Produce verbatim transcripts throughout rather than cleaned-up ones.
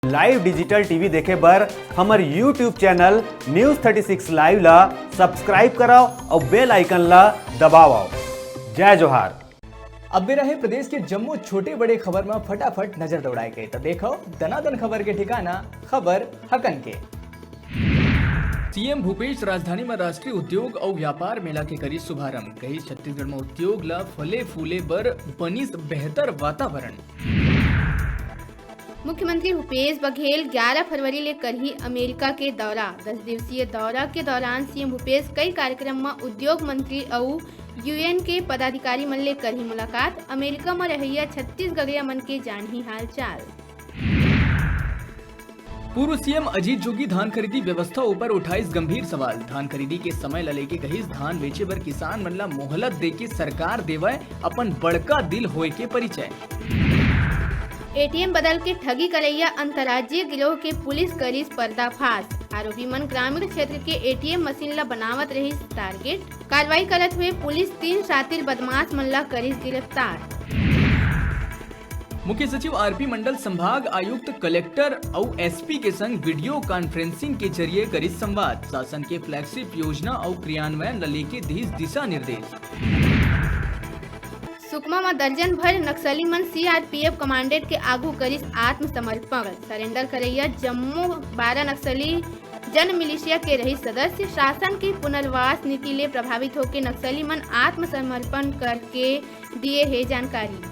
Live digital T V देखे बर हमर YouTube channel News thirty six Live ला subscribe करव अउ bell icon ला दबावव। जय जोहार। अब बेरा हे प्रदेश के जम्मो छोटे बड़े खबर म फटाफट नजर दौड़ाए के, त देखव दनादन खबर के ठिकाना, खबर हकन के। सीएम भूपेश राजधानी म राष्ट्रीय उद्योग अउ व्यापार मेला के करिस शुभारंभ, कहिस छत्तीसगढ़ म उद्योग ल फले फूले बर बनिस बेहतर वातावरण। मुख्यमंत्री भूपेश बघेल ग्यारह फरवरी ले करही अमेरिका के दौरा। दस दिवसीय दौरा के दौरान सीएम भूपेश कई कार्यक्रम म उद्योग मंत्री अउ यूएन के पदाधिकारी मन ले करही मुलाकात। अमेरिका म रहइया छत्तीसगढ़िया मन के जानही हालचाल। पूर्व सीएम अजीत जोगी धान खरीदी व्यवस्था ऊपर उठाइस गंभीर सवाल। धान खरीदी के समय ल लेके कहिस, धान बेचे बर किसान मन ल मोहलत देके सरकार देवय अपन बड़का दिल होए के परिचय। एटीएम बदल के ठगी करइया अंतर्राज्यीय गिरोह के पुलिस करिस पर्दाफाश। आरोपी मन ग्रामीण क्षेत्र के एटीएम मशीन ल बनावत रहिस टारगेट। कार्रवाई करत हुए पुलिस तीन शातिर बदमाश मन ल करिस गिरफ्तार। मुख्य सचिव आरपी मंडल संभाग आयुक्त, कलेक्टर अउ एसपी के संग वीडियो कॉन्फ्रेंसिंग के जरिए करिस संवाद। शासन के फ्लैगशिप योजना अउ क्रियान्वयन ल लेके दिस दिशा निर्देश। सुकमा म दर्जन भर नक्सली मन सीआरपीएफ कमांडेंट के आगू करिस आत्मसमर्पण। सरेंडर करइया जम्मो बारह नक्सली जन मिलिशिया के रहिस सदस्य। शासन के पुनर्वास नीति ले प्रभावित होके नक्सली मन आत्मसमर्पण करके दिए हे जानकारी।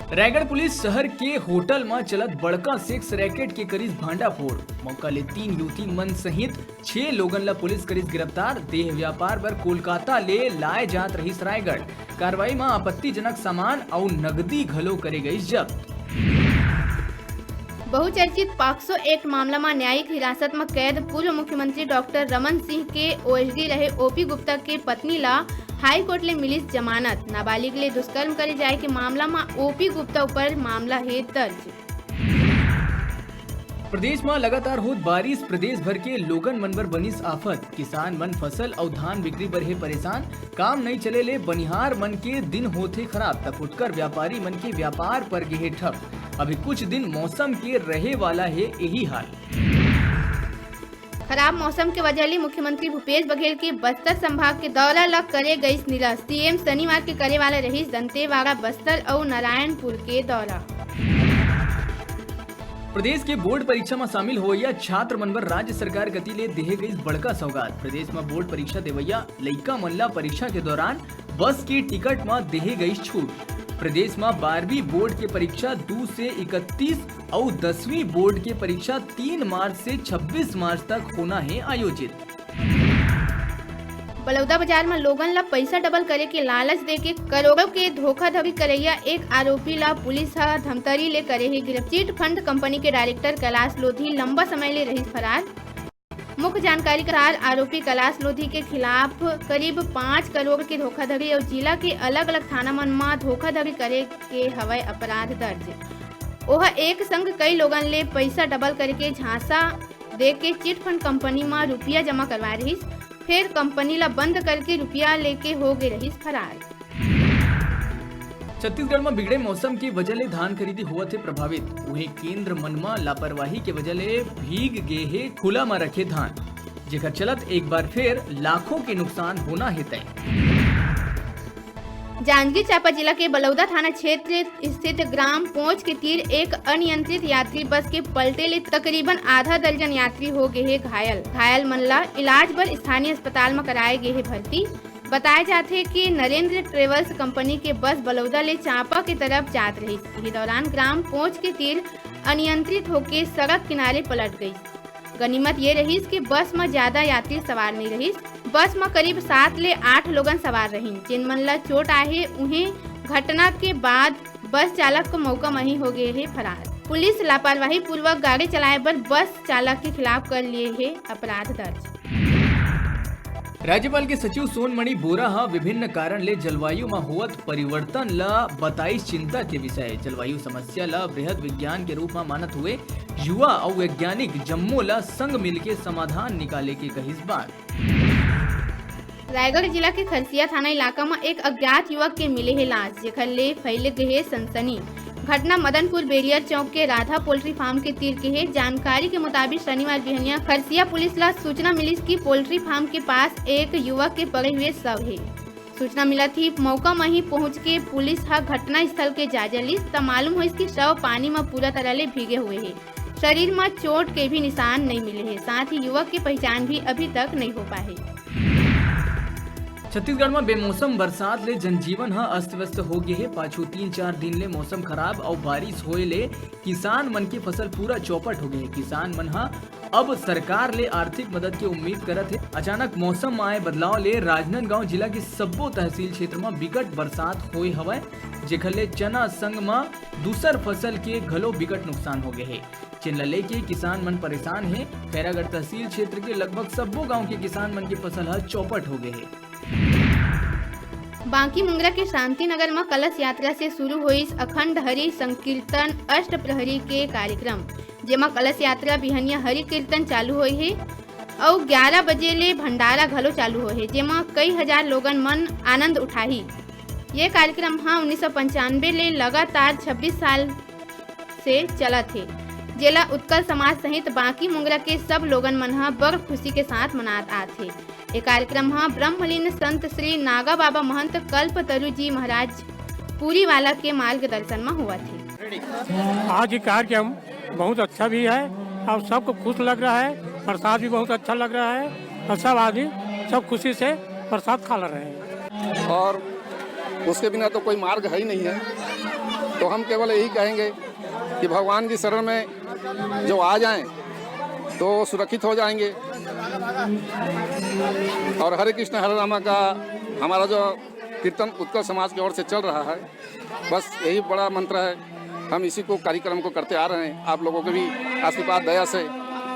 रायगढ़ पुलिस शहर के होटल म चलत बड़का सेक्स रैकेट के करिस भांडाफोड़। मौका ले तीन युवती मन सहित छह लोगन ल पुलिस करिस गिरफ्तार। देह व्यापार बर कोलकाता ले लाए जात रहिस रायगढ़। कार्रवाई म आपत्तिजनक सामान अउ नगदी घलो करे गइस जब्त। बहुचर्चित पॉक्सो एक्ट मामला म न्यायिक हिरासत म कैद पूर्व मुख्यमंत्री डॉक्टर रमन सिंह के ओएसडी रहे ओपी गुप्ता के पत्नी ल हाईकोर्ट ले मिलिस जमानत। नाबालिग ले दुष्कर्म करे जाए के मामला म ओपी गुप्ता ऊपर मामला हे दर्ज। प्रदेश म लगातार होत बारिश प्रदेश भर के लोगन मन बर बनिस आफत। किसान मन फसल अउ धान बिक्री बर हे परेशान। काम नइ चले ले बनिहार मन के दिन होथे खराब, त फुटकर व्यापारी मन के व्यापार पर गे हे ठप। अभी कुछ दिन मौसम के रहे वाला हे यही हाल। खराब मौसम के वजह ले मुख्यमंत्री भूपेश बघेल के बस्तर संभाग के दौरा ल करे गइस निरस्त। सीएम शनिवार के करे वाला रहिस दंतेवाड़ा, बस्तर अउ नारायणपुर के दौरा। प्रदेश के बोर्ड परीक्षा म शामिल होवइया छात्र मन बर राज्य सरकार कति ले देहे गइस बड़का सौगात। प्रदेश म बोर्ड परीक्षा देवइया लइका मन ला परीक्षा के दौरान बस के टिकट म देहे गइस छूट। प्रदेश म बारहवीं बोर्ड के परीक्षा दू से इकतीस अउ दसवीं बोर्ड के परीक्षा तीन मार्च से छब्बीस मार्च तक होना हे आयोजित। बलौदा बाजार म लोगन ल पइसा डबल करे के लालच देके करोड़ों के धोखाधड़ी करइया एक आरोपी ल पुलिस ह धमतरी ले करे हे गिरफ्त। चिट फंड कंपनी के डायरेक्टर कैलाश लोधी लंबा समय ले रहिस फरार। मुख्य जानकारी के अनुसार आरोपी कैलाश लोधी के खिलाफ करीब पाँच करोड़ के धोखाधड़ी अउ जिला के अलग-अलग थाना मन म धोखाधड़ी करे के हवय अपराध दर्ज। ओह एक संग कई लोगन ले पइसा डबल करके झांसा देके चिट फंड कंपनी म रुपया जमा करवाए रहिस, फेर कंपनी ल बंद करके रुपया लेके हो गे रहिस फरार। छत्तीसगढ़ म बिगड़े मौसम के वजह ले धान खरीदी होवत हे प्रभावित। उहें, केंद्र मन म लापरवाही के वजह ले भीग गे हे खुला म रखे धान, जेकर चलत एक बार फेर लाखों के नुकसान होना हे तय। जांजगीर चांपा जिला के बलौदा थाना क्षेत्र स्थित ग्राम पोंच के तीर एक अनियंत्रित यात्री बस के पलटे ले तकरीबन आधा दर्जन यात्री हो गे हे घायल। घायल मन ला इलाज बर स्थानीय अस्पताल म कराए गे हे भर्ती। बताए जाथे कि नरेंद्र ट्रेवल्स कंपनी के बस बलौदा ले चांपा के तरफ जात रहिस। इही दौरान ग्राम पोंच के तीर अनियंत्रित होके सड़क किनारे पलट गई। गनीमत ये रहिस कि बस म ज्यादा यात्री सवार नइ रहिस। बस म करीब सात ले आठ लोगन सवार रहिन, जेन मन ल चोट आहे। उहें, घटना के बाद बस चालक मौका म ही हो गे हे फरार। पुलिस लापरवाही पूर्वक गाड़ी चलाए बर बस चालक के खिलाफ कर लिए हे अपराध दर्ज। राज्यपाल के सचिव सोनमणि बोरा ह विभिन्न कारण ले जलवायु म होवत परिवर्तन ल बताइस चिंता के विषय। जलवायु समस्या ल बृहद विज्ञान के रूप म मानत हुए युवा अउ वैज्ञानिक जम्मो ल संग मिलके समाधान निकाले के कहिस बात। रायगढ़ जिला के खरसिया थाना इलाका म एक अज्ञात युवक के मिले हे लाश, जेखर ले फैल गे हे सनसनी। घटना मदनपुर बेरियर चौक के राधा पोल्ट्री फार्म के तीर के हे। जानकारी के मुताबिक शनिवार बिहनिया खरसिया पुलिस ला सूचना मिलिस कि पोल्ट्री फार्म के पास एक युवक के पड़े हुए शव हे। सूचना मिलत ही मौका म ही पहुंच के पुलिस ह घटना स्थल के जायजा लिस, त मालूम होइस कि शव पानी म पूरा तरह ले भीगे हुए हे। शरीर म चोट के भी निशान नइ मिले हे, साथ ही युवक के पहचान भी अभी तक नइ हो पाए हे। छत्तीसगढ़ म बेमौसम बरसात ले जनजीवन ह अस्त-व्यस्त हो गे हे। पाछू तीन चार दिन ले मौसम खराब अउ बारिश होए ले किसान मन के फसल पूरा चौपट हो गे हे। किसान मन ह अब सरकार ले आर्थिक मदद के उम्मीद करत हे। अचानक मौसम म आए बदलाव ले राजनांदगांव जिला के सब्बो तहसील क्षेत्र म बिकट बरसात होए हवय, जेखर ले चना संग म दूसर फसल के घलो बिकट नुकसान हो गे हे, जेन ल लेके किसान मन परेशान हे। खैरागढ़ तहसील क्षेत्र के लगभग सब्बो गांव के किसान मन के फसल ह चौपट हो गे हे। बांकी मुंगरा के शांति नगर म कलश यात्रा से शुरू होइस अखंड हरि संकीर्तन अष्ट प्रहरी के कार्यक्रम, जेमा कलश यात्रा बिहनिया हरि कीर्तन चालू होए हे अउ ग्यारह बजे ले भंडारा घलो चालू होए हे, जेमा कई हजार लोगन मन आनंद उठाही। ये कार्यक्रम ह उन्नीस सौ पंचानबे ले लगातार छब्बीस साल से चलत हे, जेला उत्कल समाज सहित बांकी मुंगरा के सब लोगन मन ह बड़ खुशी के साथ मनात आत हे। ए कार्यक्रम ह ब्रह्मलीन संत श्री नागा बाबा महंत कल्पतरु जी महाराज पुरी वाला के मार्गदर्शन म होवत हे। आज ये कार्यक्रम बहुत अच्छा भी है और सबको खुश लग रहा है, प्रसाद भी बहुत अच्छा लग रहा है और सब आदमी सब खुशी से प्रसाद खा रहे हैं। और उसके बिना तो कोई मार्ग है ही नहीं है। तो हम केवल यही कहेंगे कि भगवान की शरण में जो आ जाएं तो सुरक्षित हो जाएंगे। और हरे कृष्ण हरे रामा का हमारा जो कीर्तन उत्कल समाज की ओर से चल रहा है, बस यही बड़ा मंत्र है। हम इसी को कार्यक्रम को करते आ रहे हैं आप लोगों के भी आशीर्वाद दया से।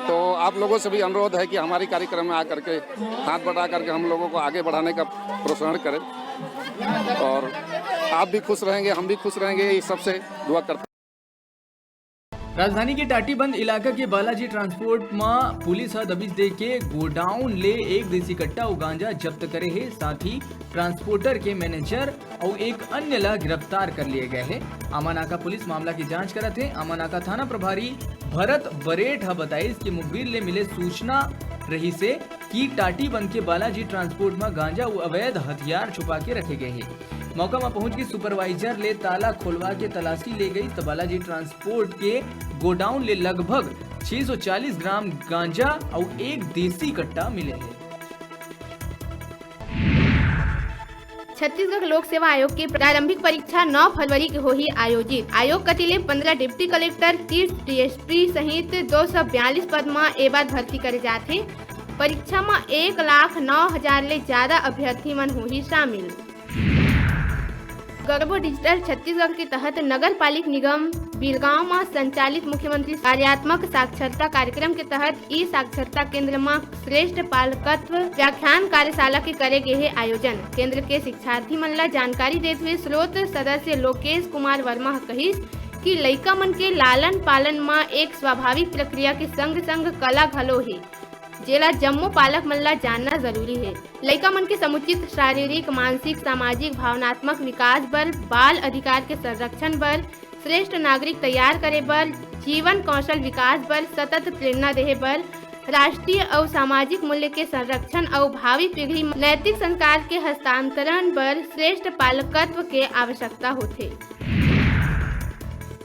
तो आप लोगों से भी अनुरोध है कि हमारे कार्यक्रम में आ करके हाथ बटा करके हम लोगों को आगे बढ़ाने का प्रोत्साहन करें। और आप भी खुश रहेंगे, हम भी खुश रहेंगे, ये सबसे दुआ करते हैं। राजधानी के टाटीबंध इलाका के बालाजी ट्रांसपोर्ट म पुलिस ह दबिश दे के गोडाउन ले एक देसी कट्टा अउ गांजा जब्त करे हे। साथ ही ट्रांसपोर्टर के मैनेजर अउ एक अन्य ला गिरफ्तार कर लिए गए हे। आमानाका पुलिस मामला की जांच करत हे। आमानाका थाना प्रभारी भरत बरेठ ह बताइस कि मुखबिर ले मिले सूचना रहिस हे कि टाटीबंध के बालाजी ट्रांसपोर्ट म गांजा अउ अवैध हथियार छुपा के रखे गए हे। मौका म पहुंच के सुपरवाइजर ले ताला खोलवा के तलाशी ले गई, त बालाजी ट्रांसपोर्ट के गोडाउन ले लगभग छह सौ चालीस ग्राम गांजा अउ एक देसी कट्टा मिले हे। छत्तीसगढ़ लोक सेवा आयोग के प्रारंभिक परीक्षा नौ फरवरी के होही आयोजित। आयोग कति ले पंद्रह डिप्टी कलेक्टर, तीस डीएसपी सहित दो सौ बयालीस पद म ए बार भर्ती करे जात हे। परीक्षा म एक लाख नौ हजार ले ज्यादा अभ्यर्थी मन होही शामिल। गरबो डिजिटल छत्तीसगढ़ के तहत नगर पालिक निगम बीरगांव म संचालित मुख्यमंत्री कार्यात्मक साक्षरता कार्यक्रम के तहत ई साक्षरता केंद्र म श्रेष्ठ पालकत्व व्याख्यान कार्यशाला के करे गे हे आयोजन। केंद्र के शिक्षार्थी मन ल जानकारी देत हुए स्रोत सदस्य लोकेश कुमार वर्मा ह कहिस कि लइका मन के लालन पालन म एक स्वाभाविक प्रक्रिया के संग संग कला घलो हे, जेला जम्मो पालक मन ल जानना जरूरी हे। लइका मन के समुचित शारीरिक, मानसिक, सामाजिक, भावनात्मक विकास बर, बाल अधिकार के संरक्षण बर, श्रेष्ठ नागरिक तैयार करे बर, जीवन कौशल विकास बर सतत प्रेरणा देहे बर, राष्ट्रीय अउ सामाजिक मूल्य के संरक्षण अउ भावी पीढ़ी म नैतिक संस्कार के हस्तांतरण बर श्रेष्ठ पालकत्व के आवश्यकता होथे।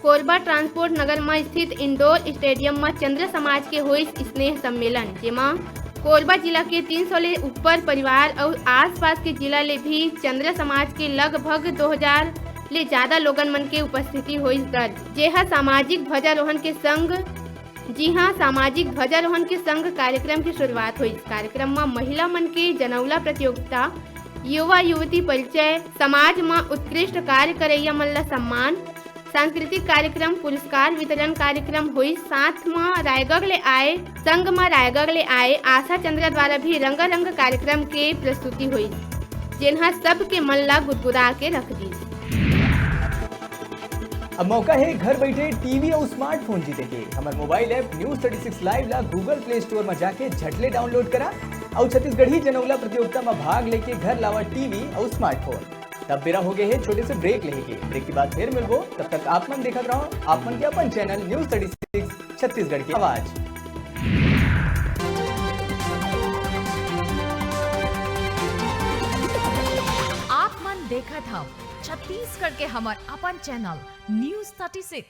कोरबा ट्रांसपोर्ट नगर म स्थित इंडोर स्टेडियम म चंद्र समाज के होइस स्नेह सम्मेलन, जेमा कोरबा जिला के तीन सौ ले ऊपर परिवार अउ आसपास के जिला ले भी चंद्र समाज के लगभग दो हजार ले ज्यादा लोगन मन के उपस्थिति होइस दर्ज, जेहा सामाजिक ध्वजारोहण के संग, जिहां सामाजिक ध्वजारोहण के संग कार्यक्रम के शुरुआत होइस। कार्यक्रम म महिला मन के जनौला प्रतियोगिता, युवा युवती परिचय, समाज म उत्कृष्ट कार्य करइया मन ल सम्मान, सांस्कृतिक कार्यक्रम, पुरस्कार वितरण कार्यक्रम होइस। साथ म रायगढ़ ले आए, संग म रायगढ़ ले आए आशा चंद्रा द्वारा भी रंगारंग कार्यक्रम के प्रस्तुति होइस, जेन ह सबके मन ला गुदगुदा के रख दीस। अब मौका हे घर बइठे टीवी अउ स्मार्टफोन जीते के। हमर mobile app News Thirty Six Live ला Google Play Store म जाके झट ले डाउनलोड करा अउ छत्तीसगढ़ी जनौला प्रतियोगिता म भाग लेके घर लावा टीवी अउ स्मार्टफोन। तब बेरा हो गए हे छोटे से ब्रेक लेहे के। ब्रेक के बाद फिर मिलबो, तब तक आप मन देखत रहो आप मन के अपन channel news thirty six Chhattisgarh की आवाज़। आप मन देखत हव छत्तीसगढ़ के हमर अपन चैनल न्यूज़ थर्टी सिक्स।